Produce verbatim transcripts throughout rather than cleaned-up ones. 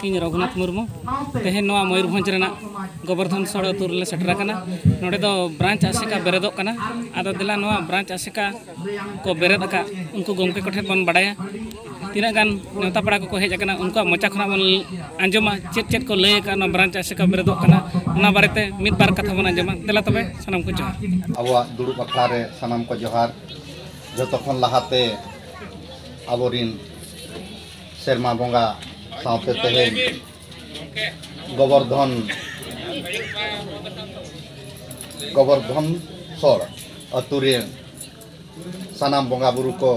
ᱤᱧ ᱨᱚᱜᱷᱩᱱᱟᱛᱷ ᱢᱩᱨᱢᱩ᱾ ᱛᱮᱦᱮᱧ ᱱᱚᱣᱟ ᱢᱚᱭᱩᱨᱵᱷᱚᱸᱡᱽ ᱨᱮᱱᱟᱜ ᱜᱳᱵᱚᱨᱫᱷᱚᱱ ᱥᱚᱲ ᱟᱹᱛᱩ ᱨᱮᱞᱮ ᱥᱮᱴᱮᱨ ᱟᱠᱟᱱᱟ᱾ ᱱᱚᱰᱮ ᱫᱚ ᱵᱨᱟᱧᱪ ᱟᱥᱮᱠᱟ ᱵᱮᱨᱮᱫᱚᱜ ᱠᱟᱱᱟ᱾ ᱟᱫᱚ ᱫᱮᱞᱟ, ᱱᱚᱣᱟ ᱵᱨᱟᱧᱪ ᱟᱥᱮᱠᱟ ᱠᱚ ᱵᱮᱨᱮᱫ ᱟᱠᱟᱫ ᱩᱱᱠᱩ ᱜᱚᱢᱠᱮ ᱠᱚᱴᱷᱮᱱ ᱵᱚᱱ ᱵᱟᱲᱟᱭᱟ᱾ ᱛᱤᱱᱟᱹᱜ ᱜᱟᱱ ᱱᱮᱣᱛᱟ ᱯᱮᱲᱟ ᱠᱚᱠᱚ ᱦᱮᱡ ᱟᱠᱟᱱᱟ, ᱩᱱᱠᱩᱣᱟᱜ ᱢᱚᱪᱟ ᱠᱷᱚᱱᱟᱜ ᱵᱚᱱ ᱟᱸᱡᱚᱢᱟ ᱪᱮᱫ ᱪᱮᱫ ᱠᱚ ᱞᱟᱹᱭ ᱟᱠᱟᱫ ᱱᱚᱣᱟ ᱵᱨᱟᱧᱪ ᱟᱥᱮᱠᱟ ᱵᱮᱨᱮᱫᱚᱜ ᱠᱟᱱᱟ, ᱚᱱᱟ ᱵᱟᱨᱮᱛᱮ ᱢᱤᱫ ᱵᱟᱨ ᱠᱟᱛᱷᱟ ᱵᱚᱱ ᱟᱸᱡᱚᱢᱟ᱾ ᱫᱮᱞᱟ ᱛᱚᱵᱮ, ᱥᱟᱱᱟᱢ ᱠᱚ ᱡᱚᱦᱟᱨ᱾ ᱟᱵᱚᱣᱟᱜ ᱫᱩᱲᱩᱵ ᱟᱠᱷᱲᱟ ᱨᱮ ᱥᱟᱱᱟᱢ ᱠᱚ ᱡᱚᱦᱟᱨ᱾ ᱡᱚᱛᱚ ᱠᱷᱚᱱ ᱞᱟᱦᱟᱛᱮ ᱟᱵᱚᱨᱤᱱ ᱥᱮᱨᱢᱟ ᱵᱚᱸᱜᱟ ᱥᱟᱶᱛᱮ ᱛᱮᱦᱮᱧ ᱜᱳᱵᱚᱨᱫᱷᱚᱱ, ᱜᱳᱵᱚᱨᱫᱷᱚᱱ ᱥᱚᱲ ᱟᱹᱛᱩ ᱨᱮᱱ ᱥᱟᱱᱟᱢ ᱵᱚᱸᱜᱟ ᱵᱩᱨᱩ ᱠᱚ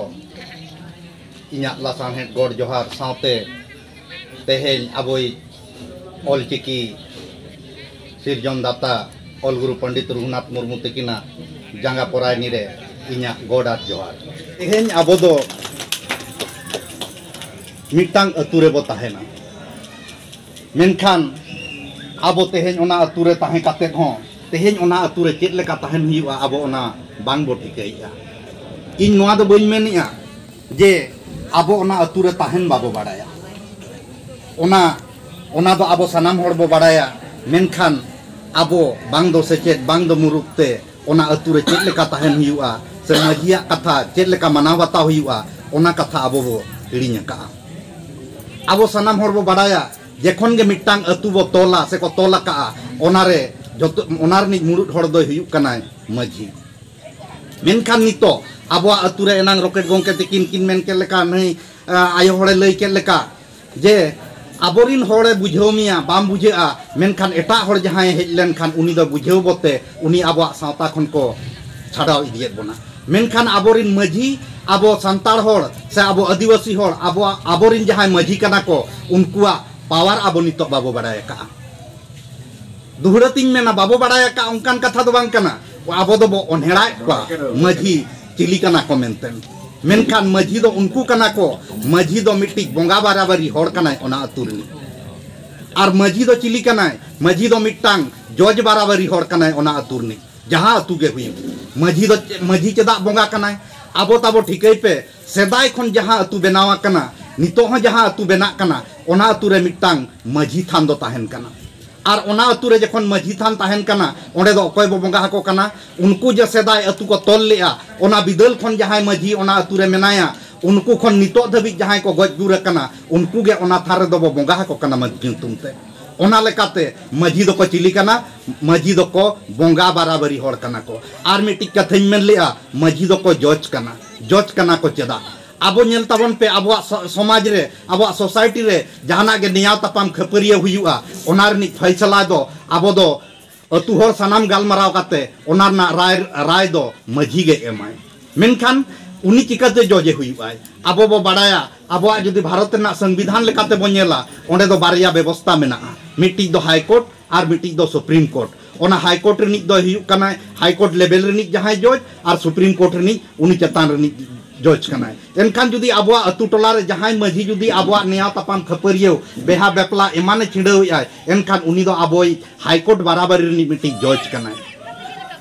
ᱤᱧᱟᱹᱜ ᱞᱟᱥᱟᱬᱦᱮᱫ ᱜᱚᱰ ᱡᱚᱦᱟᱨ ᱥᱟᱶᱛᱮ ᱛᱮᱦᱮᱧ ᱟᱵᱚᱭᱤᱡ ᱚᱞᱪᱤᱠᱤ ᱥᱤᱨᱡᱚᱱ ᱫᱟᱛᱟ ᱚᱞ ᱜᱩᱨᱩ ᱯᱚᱱᱰᱤᱛ ᱨᱚᱜᱷᱩᱱᱟᱛᱷ ᱢᱩᱨᱢᱩ ᱛᱟᱹᱠᱤᱱᱟᱜ ᱡᱟᱸᱜᱟ ᱯᱚᱨᱟᱭᱱᱤ ᱨᱮ ᱤᱧᱟᱹᱜ ᱜᱚᱰ ᱟᱨ ᱡᱚᱦᱟᱨ᱾ ᱛᱮᱦᱮᱧ ᱟᱵᱚ ᱫᱚ ᱢᱤᱫᱴᱟᱝ ᱟᱹᱛᱩ ᱨᱮᱵᱚ ᱛᱟᱦᱮᱱᱟ, ᱢᱮᱱᱠᱷᱟᱱ ᱟᱵᱚ ᱛᱮᱦᱮᱧ ᱚᱱᱟ ᱟᱹᱛᱩ ᱨᱮ ᱛᱟᱦᱮᱸ ᱠᱟᱛᱮᱫ ᱦᱚᱸ ᱛᱮᱦᱮᱧ ᱚᱱᱟ ᱟᱹᱛᱩ ᱨᱮ ᱪᱮᱫ ᱞᱮᱠᱟ ᱛᱟᱦᱮᱱ ᱦᱩᱭᱩᱜᱼᱟ, ᱟᱵᱚ ᱚᱱᱟ ᱵᱟᱝ ᱵᱚ ᱴᱷᱤᱠᱟᱹᱭᱮᱫᱼᱟ᱾ ᱤᱧ ᱱᱚᱣᱟ ᱫᱚ ᱵᱟᱹᱧ ᱢᱮᱱᱮᱫᱼᱟ ᱡᱮ ᱟᱵᱚ ᱚᱱᱟ ᱟᱹᱛᱩ ᱨᱮ ᱛᱟᱦᱮᱱ ᱵᱟᱵᱚ ᱵᱟᱲᱟᱭᱟ, ᱚᱱᱟ, ᱚᱱᱟ ᱫᱚ ᱟᱵᱚ ᱥᱟᱱᱟᱢ ᱦᱚᱲ ᱵᱚ ᱵᱟᱲᱟᱭᱟ, ᱢᱮᱱᱠᱷᱟᱱ ᱟᱵᱚ ᱵᱟᱝ ᱫᱚ ᱥᱮᱪᱮᱫ, ᱵᱟᱝ ᱫᱚ ᱢᱩᱨᱩᱠ ᱛᱮ ᱚᱱᱟ ᱟᱹᱛᱩ ᱨᱮ ᱪᱮᱫ ᱞᱮᱠᱟ ᱛᱟᱦᱮᱱ ᱦᱩᱭᱩᱜᱼᱟ, ᱥᱮ ᱢᱟᱹᱡᱷᱤᱭᱟᱜ ᱠᱟᱛᱷᱟ ᱪᱮᱫ ᱞᱮᱠᱟ ᱢᱟᱱᱟᱣ ᱵᱟᱛᱟᱣ ᱦᱩᱭᱩᱜᱼᱟ, ᱚᱱᱟ ᱠᱟᱛᱷᱟ ᱟᱵᱚ ᱵᱚ ᱦᱤᱲᱤᱧ ᱟᱠᱟᱫᱼᱟ᱾ ᱟᱵᱚ ᱥᱟᱱᱟᱢ ᱦᱚᱲ ᱵᱚ ᱵᱟᱲᱟᱭᱟ, ᱡᱮᱠᱷᱚᱱ ᱜᱮ ᱢᱤᱫᱴᱟᱝ ᱟᱹᱛᱩ ᱵᱚ ᱛᱚᱞᱟ ᱥᱮ ᱠᱚ ᱛᱚᱞ ᱟᱠᱟᱫᱼᱟ, ᱚᱱᱟ ᱨᱮ ᱡᱚᱛᱚ, ᱚᱱᱟ ᱨᱤᱱᱤᱡ ᱢᱩᱲᱩᱫ ᱦᱚᱲ ᱫᱚᱭ ᱦᱩᱭᱩᱜ ᱠᱟᱱᱟᱭ ᱢᱟᱹᱡᱷᱤ᱾ ᱢᱮᱱᱠᱷᱟᱱ ᱱᱤᱛᱚᱜ ᱟᱵᱚᱣᱟᱜ ᱟᱹᱛᱩ ᱨᱮ, ᱮᱱᱟᱝ ᱨᱚᱠᱮᱴ ᱜᱚᱢᱠᱮ ᱛᱤᱠᱤᱱ ᱠᱤᱱ ᱢᱮᱱ ᱠᱮᱫ ᱞᱮᱠᱟ, ᱱᱩᱭ, ᱟ, ᱟᱭᱳ ᱦᱚᱲᱮ ᱞᱟᱹᱭ ᱠᱮᱫ ᱞᱮᱠᱟ, ᱡᱮ ᱟᱵᱚᱨᱤᱱ ᱦᱚᱲᱮ ᱵᱩᱡᱷᱟᱹᱣ ᱢᱮᱭᱟ, ᱵᱟᱢ ᱵᱩᱡᱷᱟᱹᱜᱼᱟ, ᱢᱮᱱᱠᱷᱟᱱ ᱮᱴᱟᱜ ᱦᱚᱲ ᱡᱟᱦᱟᱸᱭᱮ ᱦᱮᱡ ᱞᱮᱱᱠᱷᱟᱱ ᱩᱱᱤ ᱫᱚ ᱵᱩᱡᱷᱟᱹᱣ ᱵᱚᱛᱮ ᱩᱱᱤ ᱟᱵᱚᱣᱟᱜ ᱥᱟᱶᱛᱟ ᱠᱷᱚᱱ ᱠᱚ ᱪᱷᱟᱰᱟᱣ ᱤᱫᱤᱭᱮᱫ ᱵᱚᱱᱟ᱾ ᱢᱮᱱᱠᱷᱟᱱ ᱟᱵᱚᱨᱤᱱ ᱢᱟᱹᱡᱷᱤ, ᱟᱵᱚ ᱥᱟᱱᱛᱟᱲ ᱦᱚᱲ ᱥᱮ ᱟᱵᱚ ᱟᱹᱫᱤᱵᱟᱹᱥᱤ ᱦᱚᱲ, ᱟᱵᱚᱣᱟᱜ, ᱟᱵᱚᱨᱤᱱ ᱡᱟᱦᱟᱸᱭ ᱢᱟᱹᱡᱷᱤ ᱠᱟᱱᱟ ᱠᱚ, ᱩᱱᱠᱩᱣᱟᱜ ᱯᱟᱣᱟᱨ ᱟᱵᱚ ᱱᱤᱛᱚᱜ ᱵᱟᱵᱚ ᱵᱟᱲᱟᱭ ᱟᱠᱟᱫᱼᱟ᱾ ᱫᱩᱦᱲᱟᱹ ᱛᱤᱧ ᱢᱮᱱᱟ, ᱵᱟᱵᱚ ᱵᱟᱲᱟᱭ ᱟᱠᱟᱫ ᱚᱱᱠᱟᱱ ᱠᱟᱛᱷᱟ ᱫᱚ ᱵᱟᱝ ᱠᱟᱱᱟ᱾ ᱟᱵᱚ ᱫᱚᱵᱚ ᱚᱱᱦᱮᱲᱟᱭᱮᱫ ᱠᱚᱣᱟ ᱢᱟᱹᱡᱷᱤ ᱪᱤᱞᱤ ᱠᱟᱱᱟ ᱠᱚ ᱢᱮᱱᱛᱮ᱾ ᱢᱮᱱᱠᱷᱟᱱ ᱢᱟᱹᱡᱷᱤ ᱫᱚ ᱩᱱᱠᱩ ᱠᱟᱱᱟ ᱠᱚ, ᱢᱟᱹᱡᱷᱤ ᱫᱚ ᱢᱤᱫᱴᱤᱡ ᱵᱚᱸᱜᱟ ᱵᱟᱨᱟᱵᱟᱨᱤ ᱦᱚᱲ ᱠᱟᱱᱟᱭ ᱚᱱᱟ ᱟᱹᱛᱩ ᱨᱤᱱᱤᱡ᱾ ᱟᱨ ᱢᱟᱹᱡᱷᱤ ᱫᱚ ᱪᱤᱞᱤ ᱠᱟᱱᱟᱭ? ᱢᱟᱹᱡᱷᱤ ᱫᱚ ᱢᱤᱫᱴᱟᱝ ᱡᱚᱡᱽ ᱵᱟᱨᱟᱵᱟᱨᱤ ᱦᱚᱲ ᱠᱟᱱᱟᱭ ᱚᱱᱟ ᱟᱹᱛᱩ ᱨᱤᱱᱤᱡ, ᱡᱟᱦᱟᱸ ᱟᱹᱛᱩ ᱜᱮ ᱦᱩᱭᱩᱜ᱾ ᱢᱟᱹᱡᱷᱤ ᱫᱚ ᱪᱮ-, ᱢᱟᱹᱡᱷᱤ ᱪᱮᱫᱟᱜ ᱵᱚᱸᱜᱟ ᱠᱟᱱᱟᱭ? ᱟᱵᱚ ᱛᱟᱵᱚ ᱴᱷᱤᱠᱟᱹᱭ ᱯᱮ, ᱥᱮᱫᱟᱭ ᱠᱷᱚᱱ ᱡᱟᱦᱟᱸ ᱟᱹᱛᱩ ᱵᱮᱱᱟᱣ ᱟᱠᱟᱱᱟ, ᱱᱤᱛᱚᱜ ᱦᱚᱸ ᱡᱟᱦᱟᱸ ᱟᱹᱛᱩ ᱵᱮᱱᱟᱜ ᱠᱟᱱᱟ, ᱚᱱᱟ ᱟᱹᱛᱩ ᱨᱮ ᱢᱤᱫᱴᱟᱝ ᱢᱟᱹᱡᱷᱤ ᱛᱷᱟᱱ ᱫᱚ ᱛᱟᱦᱮᱱ ᱠᱟᱱᱟ᱾ ᱟᱨ ᱚᱱᱟ ᱟᱹᱛᱩ ᱨᱮ ᱡᱚᱠᱷᱚᱱ ᱢᱟᱹᱡᱷᱤ ᱛᱷᱟᱱ ᱛᱟᱦᱮᱱ ᱠᱟᱱᱟ, ᱚᱸᱰᱮ ᱫᱚ ᱚᱠᱚᱭ ᱵᱚ ᱵᱚᱸᱜᱟ ᱟᱠᱚ ᱠᱟᱱᱟ? ᱩᱱᱠᱩ ᱡᱮ ᱥᱮᱫᱟᱭ ᱟᱹᱛᱩ ᱠᱚ ᱛᱚᱞ ᱞᱮᱜᱼᱟ, ᱚᱱᱟ ᱵᱤᱫᱟᱹᱞ ᱠᱷᱚᱱ ᱡᱟᱦᱟᱸᱭ ᱢᱟᱹᱡᱷᱤ ᱚᱱᱟ ᱟᱹᱛᱩ ᱨᱮ ᱢᱮᱱᱟᱭᱟ, ᱩᱱᱠᱩ ᱠᱷᱚᱱ ᱱᱤᱛᱚᱜ ᱫᱷᱟᱹᱵᱤᱡ ᱡᱟᱦᱟᱸᱭ ᱠᱚ ᱜᱚᱡ ᱜᱩᱨ ᱟᱠᱟᱱᱟ, ᱩᱱᱠᱩ ᱜᱮ ᱚᱱᱟ ᱛᱷᱟᱱ ᱨᱮᱫᱚ ᱵᱚ ᱵᱚᱸᱜᱟ ᱟᱠᱚ ᱠᱟᱱᱟ ᱢᱟᱹᱡᱷᱤ ᱧᱩᱛᱩᱢ ᱛᱮ᱾ ᱚᱱᱟ ᱞᱮᱠᱟᱛᱮ ᱢᱟᱹᱡᱷᱤ ᱫᱚᱠᱚ ᱪᱤᱞᱤ ᱠᱟᱱᱟ? ᱢᱟᱹᱡᱷᱤ ᱫᱚᱠᱚ ᱵᱚᱸᱜᱟ ᱵᱟᱨᱟᱵᱟᱨᱤ ᱦᱚᱲ ᱠᱟᱱᱟ ᱠᱚ᱾ ᱟᱨ ᱢᱤᱫᱴᱤᱡ ᱠᱟᱛᱷᱟᱧ ᱢᱮᱱ ᱞᱮᱜᱼᱟ, ᱢᱟᱹᱡᱷᱤ ᱫᱚᱠᱚ ᱡᱚᱡᱽ ᱠᱟᱱᱟ᱾ ᱡᱚᱡᱽ ᱠᱟᱱᱟ ᱠᱚ ᱪᱮᱫᱟᱜ? ᱟᱵᱚ ᱧᱮᱞ ᱛᱟᱵᱚᱱ ᱯᱮ, ᱟᱵᱚᱣᱟᱜ ᱥᱚ-, ᱥᱚᱢᱟᱡᱽ ᱨᱮ, ᱟᱵᱚᱣᱟᱜ ᱥᱳᱥᱟᱭᱴᱤ ᱨᱮ ᱡᱟᱦᱟᱱᱟᱜ ᱜᱮ ᱱᱮᱭᱟᱣ ᱛᱟᱯᱟᱢ ᱠᱷᱟᱹᱯᱟᱹᱨᱤᱭᱟᱹ ᱦᱩᱭᱩᱜᱼᱟ, ᱚᱱᱟ ᱨᱤᱱᱤᱡ ᱯᱷᱟᱭᱥᱟᱞᱟ ᱫᱚ ᱟᱵᱚ ᱫᱚ ᱟᱹᱛᱩ ᱦᱚᱲ ᱥᱟᱱᱟᱢ ᱜᱟᱞᱢᱟᱨᱟᱣ ᱠᱟᱛᱮ ᱚᱱᱟ ᱨᱮᱱᱟᱜ ᱨᱟᱭ, ᱨᱟᱭ ᱫᱚ ᱢᱟᱹᱡᱷᱤ ᱜᱮ ᱮᱢᱟᱭ᱾ ᱢᱮᱱᱠᱷᱟᱱ ᱩᱱᱤ ᱪᱤᱠᱟᱹᱛᱮ ᱡᱚᱡᱮ ᱦᱩᱭᱩᱜᱼᱟᱭ? ᱟᱵᱚ ᱵᱚ ᱵᱟᱲᱟᱭᱟ, ᱟᱵᱚᱣᱟᱜ ᱡᱩᱫᱤ ᱵᱷᱟᱨᱚᱛ ᱨᱮᱱᱟᱜ ᱥᱚᱝᱵᱤᱫᱷᱟᱱ ᱞᱮᱠᱟᱛᱮ ᱵᱚ ᱧᱮᱞᱟ, ᱚᱸᱰᱮ ᱫᱚ ᱵᱟᱨᱭᱟ ᱵᱮᱵᱚᱥᱛᱟ ᱢᱮᱱᱟᱜᱼᱟ, ᱢᱤᱫᱴᱤᱡ ᱫᱚ ᱦᱟᱭ ᱠᱳᱨᱴ ᱟᱨ ᱢᱤᱫᱴᱤᱡ ᱫᱚ ᱥᱩᱯᱨᱤᱢ ᱠᱳᱨᱴ᱾ ᱚᱱᱟ ᱦᱟᱭ ᱠᱳᱨᱴ ᱨᱤᱱᱤᱡ ᱫᱚᱭ ᱦᱩᱭᱩᱜ ᱠᱟᱱᱟᱭ ᱦᱟᱭ ᱠᱳᱨᱴ ᱞᱮᱵᱮᱞ ᱨᱤᱱᱤᱡ ᱡᱟᱦᱟᱸᱭ ᱡᱚᱡᱽ, ᱟᱨ ᱥᱩᱯᱨᱤᱢ ᱠᱳᱨᱴ ᱨᱤᱱᱤᱡ ᱩᱱᱤ ᱪᱮᱛᱟᱱ ᱨᱤᱱᱤᱡ ᱡᱚᱡᱽ ᱠᱟᱱᱟᱭ᱾ ᱮᱱᱠᱷᱟᱱ ᱡᱩᱫᱤ ᱟᱵᱚᱣᱟᱜ ᱟᱹᱛᱩ ᱴᱚᱞᱟ ᱨᱮ ᱡᱟᱦᱟᱸᱭ ᱢᱟᱹᱡᱷᱤ ᱡᱩᱫᱤ ᱟᱵᱚᱣᱟᱜ ᱱᱮᱭᱟᱣ ᱛᱟᱯᱟᱢ ᱠᱷᱟᱹᱯᱟᱹᱨᱤᱭᱟᱹᱣ, ᱵᱮᱦᱟ ᱵᱮᱯᱞᱟ ᱮᱢᱟᱱᱮ ᱪᱷᱤᱰᱟᱹᱣᱮᱫᱼᱟᱭ, ᱮᱱᱠᱷᱟᱱ ᱩᱱᱤ ᱫᱚ ᱟᱵᱚᱭ ᱦᱟᱭ ᱠᱳᱨᱴ ᱵᱟᱨᱟᱵᱟᱨᱤ ᱨᱤᱱᱤᱡ ᱢᱤᱫᱴᱤᱡ ᱡᱚᱡᱽ ᱠᱟᱱᱟᱭ᱾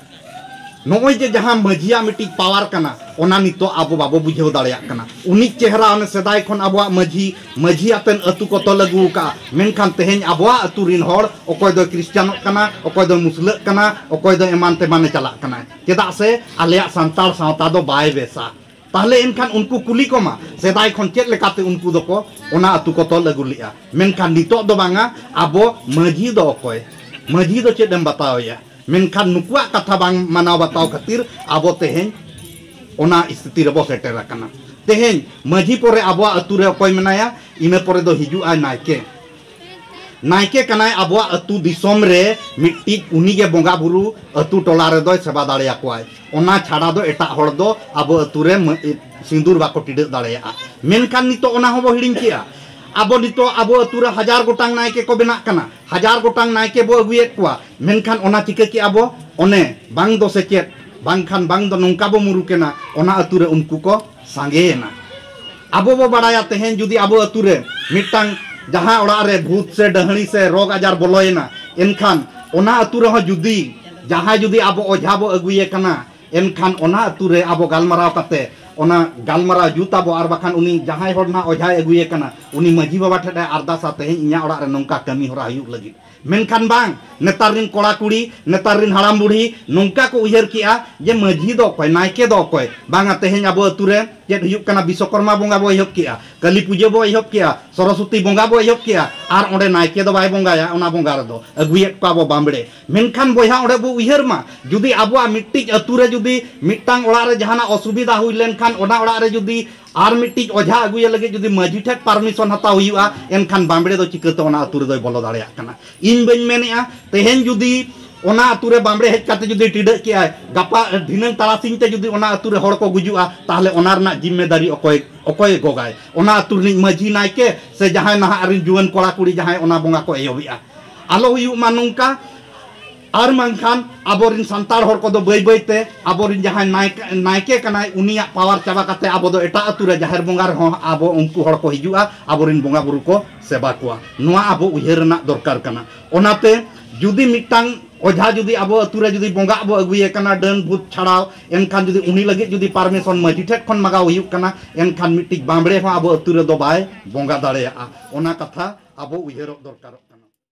ᱱᱚᱜᱼᱚᱭ ᱡᱮ ᱡᱟᱦᱟᱸ ᱢᱟᱹᱡᱷᱤᱭᱟᱜ ᱢᱤᱫᱴᱤᱡ ᱯᱟᱣᱟᱨ ᱠᱟᱱᱟ, ᱚᱱᱟ ᱱᱤᱛᱚᱜ ᱟᱵᱚ ᱵᱟᱵᱚ ᱵᱩᱡᱷᱟᱹᱣ ᱫᱟᱲᱮᱭᱟᱜ ᱠᱟᱱᱟ᱾ ᱩᱱᱤ ᱪᱮᱦᱨᱟ ᱚᱱᱮ ᱥᱮᱫᱟᱭ ᱠᱷᱚᱱ ᱟᱵᱚᱣᱟᱜ ᱢᱟᱹᱡᱷᱤ, ᱢᱟᱹᱡᱷᱤ ᱟᱛᱮᱱ ᱟᱹᱛᱩ ᱠᱚ ᱛᱚᱞ ᱟᱹᱜᱩ ᱟᱠᱟᱫᱼᱟ, ᱢᱮᱱᱠᱷᱟᱱ ᱛᱮᱦᱮᱧ ᱟᱵᱚᱣᱟᱜ ᱟᱹᱛᱩ ᱨᱤᱱ ᱦᱚᱲ ᱚᱠᱚᱭ ᱫᱚᱭ ᱠᱷᱨᱤᱥᱪᱟᱱᱚᱜ ᱠᱟᱱᱟ, ᱚᱠᱚᱭ ᱫᱚᱭ ᱢᱩᱥᱞᱟᱹᱜ ᱠᱟᱱᱟ, ᱚᱠᱚᱭ ᱫᱚ ᱮᱢᱟᱱ ᱛᱮᱢᱟᱱᱮ ᱪᱟᱞᱟᱜ ᱠᱟᱱᱟ᱾ ᱪᱮᱫᱟᱜ ᱥᱮ ᱟᱞᱮᱭᱟᱜ ᱥᱟᱱᱛᱟᱲ ᱥᱟᱶᱛᱟ ᱫᱚ ᱵᱟᱭ ᱵᱮᱥᱟ᱾ ᱛᱟᱦᱞᱮ ᱮᱱᱠᱷᱟᱱ ᱩᱱᱠᱩ ᱠᱩᱞᱤ ᱠᱚᱢᱟ, ᱥᱮᱫᱟᱭ ᱠᱷᱚᱱ ᱪᱮᱫ ᱞᱮᱠᱟᱛᱮ ᱩᱱᱠᱩ ᱫᱚᱠᱚ ᱚᱱᱟ ᱟᱹᱛᱩ ᱠᱚ ᱛᱚᱞ ᱟᱹᱜᱩ ᱞᱮᱫᱼᱟ᱾ ᱢᱮᱱᱠᱷᱟᱱ ᱱᱤᱛᱚᱜ ᱫᱚ ᱵᱟᱝᱟ, ᱟᱵᱚ ᱢᱟᱹᱡᱷᱤ ᱫᱚ ᱚᱠᱚᱭ? ᱢᱟᱹᱡᱷᱤ ᱫᱚ ᱪᱮᱫ ᱮᱢ ᱵᱟᱛᱟᱣᱮᱭᱟ? ᱢᱮᱱᱠᱷᱟᱱ ᱱᱩᱠᱩᱣᱟᱜ ᱠᱟᱛᱷᱟ ᱵᱟᱝ ᱢᱟᱱᱟᱣ ᱵᱟᱛᱟᱣ ᱠᱷᱟᱹᱛᱤᱨ ᱟᱵᱚ ᱛᱮᱦᱮᱧ ᱚᱱᱟ ᱥᱛᱷᱤᱛᱤ ᱨᱮᱵᱚ ᱥᱮᱴᱮᱨ ᱟᱠᱟᱱᱟ᱾ ᱛᱮᱦᱮᱧ ᱢᱟᱹᱡᱷᱤ ᱯᱚᱨᱮ ᱟᱵᱚᱣᱟᱜ ᱟᱹᱛᱩ ᱨᱮ ᱚᱠᱚᱭ ᱢᱮᱱᱟᱭᱟ? ᱤᱱᱟᱹ ᱯᱚᱨᱮ ᱫᱚ ᱦᱤᱡᱩᱜ ᱟᱭ ᱱᱟᱭᱠᱮ᱾ ᱱᱟᱭᱠᱮ ᱠᱟᱱᱟᱭ ᱟᱵᱚᱣᱟᱜ ᱟᱹᱛᱩ ᱫᱤᱥᱚᱢ ᱨᱮ ᱢᱤᱫᱴᱤᱡ, ᱩᱱᱤᱜᱮ ᱵᱚᱸᱜᱟ ᱵᱩᱨᱩ ᱟᱹᱛᱩ ᱴᱚᱞᱟ ᱨᱮᱫᱚᱭ ᱥᱮᱵᱟ ᱫᱟᱲᱮᱭᱟᱠᱚᱣᱟᱭ᱾ ᱚᱱᱟ ᱪᱷᱟᱰᱟ ᱫᱚ ᱮᱴᱟᱜ ᱦᱚᱲ ᱫᱚ ᱟᱵᱚ ᱟᱹᱛᱩ ᱨᱮ ᱢᱟᱹ-, ᱥᱤᱸᱫᱩᱨ ᱵᱟᱠᱚ ᱴᱤᱰᱟᱹᱜ ᱫᱟᱲᱮᱭᱟᱜᱼᱟ᱾ ᱢᱮᱱᱠᱷᱟᱱ ᱱᱤᱛᱚᱜ ᱚᱱᱟ ᱦᱚᱸᱵᱚ ᱦᱤᱲᱤᱧ ᱠᱮᱜᱼᱟ᱾ ᱟᱵᱚ ᱱᱤᱛᱚᱜ ᱟᱵᱚ ᱟᱹᱛᱩ ᱨᱮ ᱦᱟᱡᱟᱨ ᱜᱚᱴᱟᱝ ᱱᱟᱭᱠᱮ ᱠᱚ ᱵᱮᱱᱟᱜ ᱠᱟᱱᱟ, ᱦᱟᱡᱟᱨ ᱜᱚᱴᱟᱝ ᱱᱟᱭᱠᱮ ᱵᱚ ᱟᱹᱜᱩᱭᱮᱫ ᱠᱚᱣᱟ, ᱢᱮᱱᱠᱷᱟᱱ ᱚᱱᱟ ᱪᱤᱠᱟᱹ ᱠᱮᱜᱼᱟ ᱵᱚ? ᱚᱱᱮ ᱵᱟᱝ ᱫᱚ ᱥᱮᱪᱮᱫ, ᱵᱟᱝᱠᱷᱟᱱ ᱵᱟᱝ ᱫᱚ ᱱᱚᱝᱠᱟ ᱵᱚ ᱢᱩᱨᱩᱠᱮᱱᱟ, ᱚᱱᱟ ᱟᱹᱛᱩ ᱨᱮ ᱩᱱᱠᱩ ᱠᱚ ᱥᱟᱸᱜᱮᱭᱮᱱᱟ᱾ ᱟᱵᱚ ᱵᱚ ᱵᱟᱲᱟᱭᱟ, ᱛᱮᱦᱮᱧ ᱡᱩᱫᱤ ᱟᱵᱚ ᱟᱹᱛᱩ ᱨᱮ ᱢᱤᱫᱴᱟᱝ ᱡᱟᱦᱟᱸ ᱚᱲᱟᱜ ᱨᱮ ᱵᱷᱩᱛ ᱥᱮ ᱰᱟᱹᱦᱲᱤ ᱥᱮ ᱨᱳᱜᱽ ᱟᱡᱟᱨ ᱵᱚᱞᱚᱭᱮᱱᱟ, ᱮᱱᱠᱷᱟᱱ ᱚᱱᱟ ᱟᱹᱛᱩ ᱨᱮᱦᱚᱸ ᱡᱩᱫᱤ ᱡᱟᱦᱟᱸᱭ ᱡᱩᱫᱤ ᱟᱵᱚ ᱚᱡᱷᱟ ᱵᱚ ᱟᱹᱜᱩᱭᱮ ᱠᱟᱱᱟ, ᱮᱱᱠᱷᱟᱱ ᱚᱱᱟ ᱟᱹᱛᱩ ᱨᱮ ᱟᱵᱚ ᱜᱟᱞᱢᱟᱨᱟᱣ ᱠᱟᱛᱮ ᱚᱱᱟ ᱜᱟᱞᱢᱟᱨᱟᱣ ᱡᱩᱛ ᱟᱵᱚ, ᱟᱨ ᱵᱟᱠᱷᱟᱱ ᱩᱱᱤ ᱡᱟᱦᱟᱸᱭ ᱦᱚᱲ ᱱᱟᱦᱟᱜ ᱚᱡᱷᱟᱭ ᱟᱹᱜᱩᱭᱮ ᱠᱟᱱᱟ, ᱩᱱᱤ ᱢᱟᱹᱡᱷᱤ ᱵᱟᱵᱟ ᱴᱷᱮᱱ ᱮ ᱟᱨᱫᱟᱥᱟ, "ᱛᱮᱦᱮᱧ ᱤᱧᱟᱹᱜ ᱚᱲᱟᱜ ᱨᱮ ᱱᱚᱝᱠᱟ ᱠᱟᱹᱢᱤ ᱦᱚᱨᱟ ᱦᱩᱭᱩᱜ ᱞᱟᱹᱜᱤᱫ", ᱢᱮᱱᱠᱷᱟᱱ ᱵᱟᱝ, ᱱᱮᱛᱟᱨ ᱨᱤᱱ ᱠᱚᱲᱟ ᱠᱩᱲᱤ, ᱱᱮᱛᱟᱨ ᱨᱤᱱ ᱦᱟᱲᱟᱢ ᱵᱩᱲᱦᱤ ᱱᱚᱝᱠᱟ ᱠᱚ ᱩᱭᱦᱟᱹᱨ ᱠᱮᱜᱼᱟ ᱡᱮ ᱢᱟᱹᱡᱷᱤ ᱫᱚ ᱚᱠᱚᱭ, ᱱᱟᱭᱠᱮ ᱫᱚ ᱚᱠᱚᱭ? ᱵᱟᱝᱟ, ᱛᱮᱦᱮᱧ ᱟᱵᱚ ᱟᱹᱛᱩ ᱨᱮ ᱪᱮᱫ ᱦᱩᱭᱩᱜ ᱠᱟᱱᱟ? ᱵᱤᱥᱥᱚᱠᱚᱨᱢᱟ ᱵᱚᱸᱜᱟ ᱵᱚ ᱮᱦᱚᱵ ᱠᱮᱜᱼᱟ, ᱠᱟᱹᱞᱤ ᱯᱩᱡᱟᱹ ᱵᱚ ᱮᱦᱚᱵ ᱠᱮᱜᱼᱟ, ᱥᱚᱨᱚᱥᱚᱛᱤ ᱵᱚᱸᱜᱟ ᱵᱚ ᱮᱦᱚᱵ ᱠᱮᱜᱼᱟ, ᱟᱨ ᱚᱸᱰᱮ ᱱᱟᱭᱠᱮ ᱫᱚ ᱵᱟᱭ ᱵᱚᱸᱜᱟᱭᱟ, ᱚᱱᱟ ᱵᱚᱸᱜᱟ ᱨᱮᱫᱚ ᱟᱹᱜᱩᱭᱮᱫ ᱠᱚᱣᱟ ᱵᱚ ᱵᱟᱢᱵᱲᱮ᱾ ᱢᱮᱱᱠᱷᱟᱱ ᱵᱚᱭᱦᱟ, ᱚᱸᱰᱮ ᱵᱚ ᱩᱭᱦᱟᱹᱨ ᱢᱟ, ᱡᱩᱫᱤ ᱟᱵᱚᱣᱟᱜ ᱢᱤᱫᱴᱤᱡ ᱟᱹᱛᱩ ᱨᱮ ᱡᱩᱫᱤ ᱢᱤᱫᱴᱟᱝ ᱚᱲᱟᱜ ᱨᱮ ᱡᱟᱦᱟᱱᱟᱜ ᱚᱥᱩᱵᱤᱫᱷᱟ ᱦᱩᱭ ᱞᱮᱱᱠᱷᱟᱱ, ᱚᱱᱟ ᱚᱲᱟᱜ ᱨᱮ ᱡᱩᱫᱤ ᱟᱨ ᱢᱤᱫᱴᱤᱡ ᱚᱡᱷᱟ ᱟᱹᱜᱩᱭᱮ ᱞᱟᱹᱜᱤᱫ ᱡᱩᱫᱤ ᱢᱟᱹᱡᱷᱤ ᱴᱷᱮᱱ ᱯᱟᱨᱢᱤᱥᱚᱱ ᱦᱟᱛᱟᱣ ᱦᱩᱭᱩᱜᱼᱟ, ᱮᱱᱠᱷᱟᱱ ᱵᱟᱢᱵᱲᱮ ᱫᱚ ᱪᱤᱠᱟᱹᱛᱮ ᱚᱱᱟ ᱟᱹᱛᱩ ᱨᱮᱫᱚᱭ ᱵᱚᱞᱚ ᱫᱟᱲᱮᱭᱟᱜ ᱠᱟᱱᱟ? ᱤᱧ ᱵᱟᱹᱧ ᱢᱮᱱᱮᱜᱼᱟ, ᱛᱮᱦᱮᱧ ᱡᱩᱫᱤ ᱚᱱᱟ ᱟᱹᱛᱩ ᱨᱮ ᱵᱟᱢᱵᱲᱮ ᱦᱮᱡ ᱠᱟᱛᱮ ᱡᱩᱫᱤ ᱴᱤᱰᱟᱹᱜ ᱠᱮᱜᱼᱟᱭ, ᱜᱟᱯᱟ ᱫᱷᱤᱱᱟᱹᱝ ᱛᱟᱨᱟᱥᱤᱧ ᱛᱮ ᱡᱩᱫᱤ ᱚᱱᱟ ᱟᱹᱛᱩ ᱨᱮ ᱦᱚᱲ ᱠᱚ ᱜᱩᱡᱩᱜᱼᱟ, ᱛᱟᱦᱚᱞᱮ ᱚᱱᱟ ᱨᱮᱱᱟᱜ ᱡᱤᱢᱢᱮᱫᱟᱨᱤ ᱚᱠᱚᱭ, ᱚᱠᱚᱭᱮ ᱜᱚᱜᱟᱭ? ᱚᱱᱟ ᱟᱹᱛᱩ ᱨᱤᱱᱤᱡ ᱢᱟᱹᱡᱷᱤ, ᱱᱟᱭᱠᱮ, ᱥᱮ ᱡᱟᱦᱟᱸᱭ ᱱᱟᱦᱟᱜ ᱨᱤᱱ ᱡᱩᱣᱟᱹᱱ ᱠᱚᱲᱟ ᱠᱩᱲᱤ ᱡᱟᱦᱟᱸᱭ ᱚᱱᱟ ᱵᱚᱸᱜᱟ ᱠᱚ ᱮᱦᱚᱵᱮᱜᱼᱟ? ᱟᱞᱚ ᱦᱩᱭᱩᱜ ᱢᱟ ᱱᱚᱝᱠᱟ᱾ ᱟᱨ ᱵᱟᱝᱠᱷᱟᱱ ᱟᱵᱚᱨᱤᱱ ᱥᱟᱱᱛᱟᱲ ᱦᱚᱲ ᱠᱚᱫᱚ ᱵᱟᱹᱭ ᱵᱟᱹᱭᱛᱮ ᱟᱵᱚᱨᱤᱱ ᱡᱟᱦᱟᱸᱭ ᱱᱟᱭᱠᱮ, ᱱᱟᱭᱠᱮ ᱠᱟᱱᱟᱭ, ᱩᱱᱤᱭᱟᱜ ᱯᱟᱣᱟᱨ ᱪᱟᱵᱟ ᱠᱟᱛᱮ ᱟᱵᱚ ᱫᱚ ᱮᱴᱟᱜ ᱟᱹᱛᱩ ᱨᱮ ᱡᱟᱦᱮᱨ ᱵᱚᱸᱜᱟ ᱨᱮᱦᱚᱸ ᱟᱵᱚ, ᱩᱱᱠᱩ ᱦᱚᱲ ᱠᱚ ᱦᱤᱡᱩᱜᱼᱟ, ᱟᱵᱚᱨᱤᱱ ᱵᱚᱸᱜᱟ ᱵᱩᱨᱩ ᱠᱚ ᱥᱮᱵᱟ ᱠᱚᱣᱟ᱾ ᱱᱚᱣᱟ ᱟᱵᱚ ᱩᱭᱦᱟᱹᱨ ᱨᱮᱱᱟᱜ ᱫᱚᱨᱠᱟᱨ ᱠᱟᱱᱟ᱾ ᱚᱱᱟᱛᱮ ᱡᱩᱫᱤ ᱢᱤᱫᱴᱟᱝ ᱚᱡᱷᱟ ᱡᱩᱫᱤ ᱟᱵᱚ ᱟᱹᱛᱩ ᱨᱮ ᱡᱩᱫᱤ ᱵᱚᱸᱜᱟᱜ ᱵᱚ ᱟᱹᱜᱩᱭᱮ ᱠᱟᱱᱟ, ᱰᱟᱹᱱ ᱵᱷᱩᱛ ᱪᱷᱟᱲᱟᱣ, ᱮᱱᱠᱷᱟᱱ ᱡᱩᱫᱤ ᱩᱱᱤ ᱞᱟᱹᱜᱤᱫ ᱡᱩᱫᱤ ᱯᱟᱨᱢᱤᱥᱚᱱ ᱢᱟᱹᱡᱷᱤ ᱴᱷᱮᱱ ᱠᱷᱚᱱ ᱢᱟᱜᱟᱣ ᱦᱩᱭᱩᱜ ᱠᱟᱱᱟ, ᱮᱱᱠᱷᱟᱱ ᱢᱤᱫᱴᱤᱡ ᱵᱟᱢᱵᱲᱮ ᱦᱚᱸ ᱟᱵᱚ ᱟᱹᱛᱩ ᱨᱮᱫᱚ ᱵᱟᱭ ᱵᱚᱸᱜᱟ ᱫᱟᱲᱮᱭᱟᱜᱼᱟ᱾ ᱚᱱᱟ ᱠᱟᱛᱷᱟ ᱟᱵᱚ ᱩᱭᱦᱟᱹᱨᱚᱜ ᱫᱚᱨᱠᱟᱨᱚᱜ ᱠᱟᱱᱟ᱾